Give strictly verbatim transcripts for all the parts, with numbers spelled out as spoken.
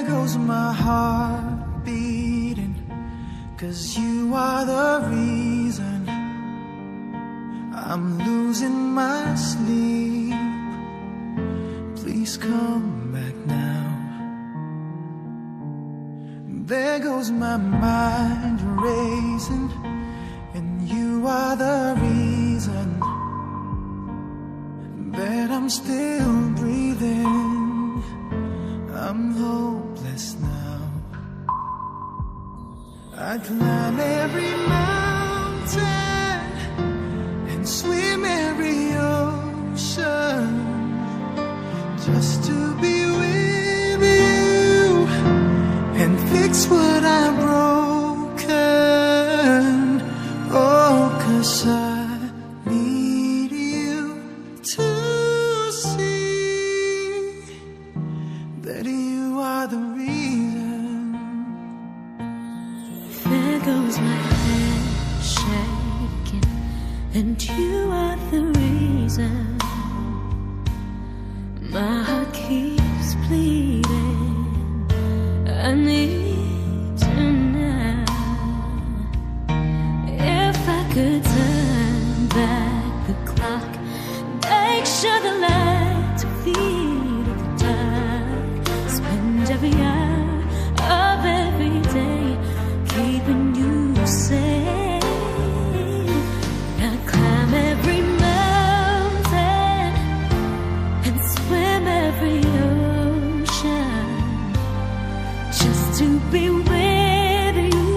Goes my heart beating, 'cause you are the reason I'm losing my sleep. Please come back now. There goes my mind racing, and you are the reason that I'm still breathing. I'm hopeless now. I climb every mountain and swim every ocean just to be with you and fix what I've broken. Oh, 'cause I need you to see that you are the reason. There goes my head shaking, and you are the reason. My heart keeps bleeding. I need you now. If I could turn back the clock, make sure the lights are feeding the dark. Spend every hour of every day keeping you safe. Now climb every mountain and swim every ocean just to be with you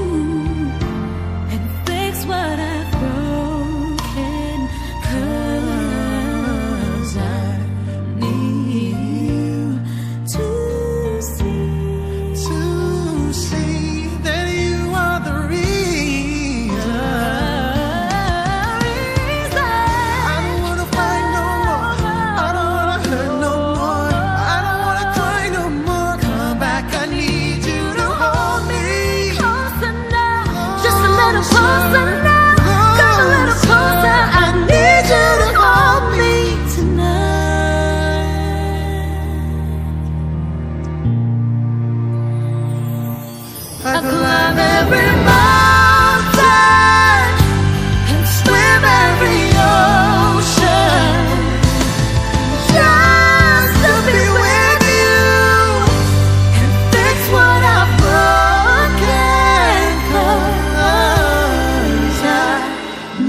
and fix what I've broken. 'Cause I need you to see, to see that you are the reason. I don't wanna fight no more. I don't wanna hurt no more. I don't wanna cry no more. Come back, I need you to hold me. Closer now, just a little closer now. Come a little closer. I need you to hold me tonight. I climb every mountain and swim every ocean just to be with you and fix what I've broken. 'Cause I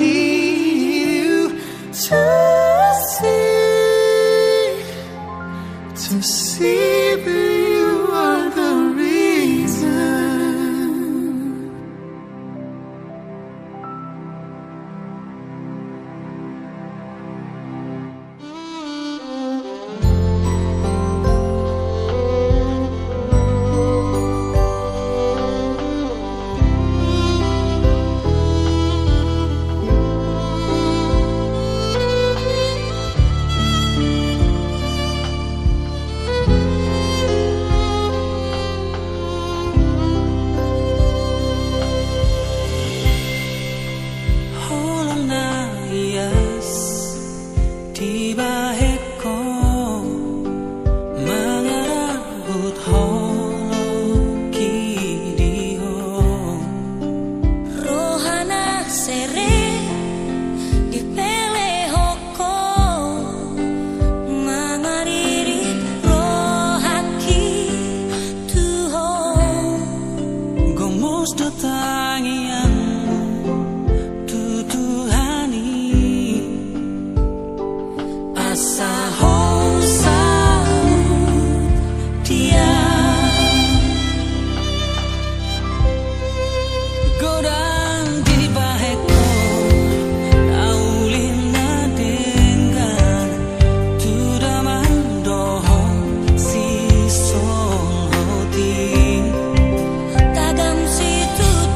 need you to see, to see that you are the reason. Holong na ias dibahen ho, mangarahut holong i di ho. Roha na serep dipelehon ho, mangaririt rohangki tu ho. Gomos do tangiangmu tu Tuhan i, asa ho saut dia. Godang dibahen ho na uli na denggan tu damang dohot sisonghot i. Tagam situtu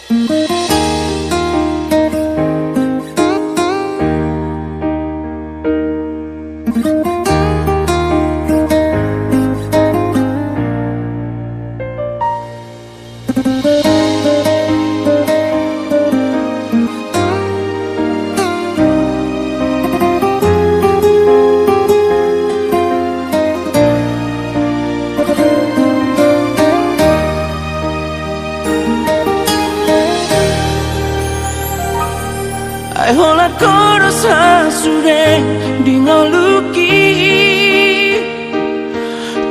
Ai holan ho do sasude di ngolungki.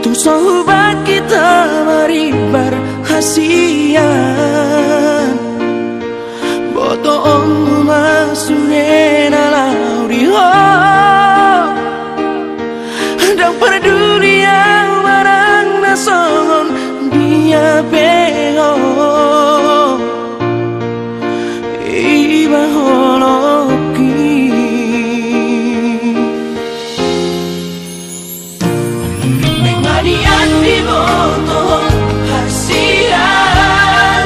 Tung so hubangkit hamarimbar hasian. Botoonmu ma sude na laho di ho. Ndang parduli au manang na songon dia pe ho. Iba holongki. Mangaliat diboto hasian.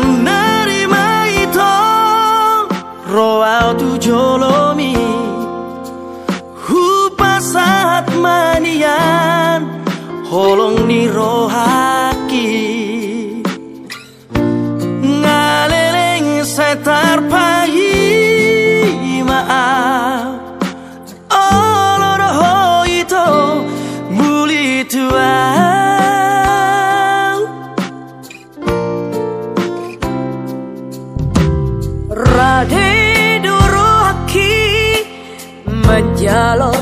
Nari ma ito ro au tu jolomi, hupasahat ma nian holong ni rohangki. Nga leleng sai tarpaima au, olo do ho ito muli tu au. Rade do rohangki manjalo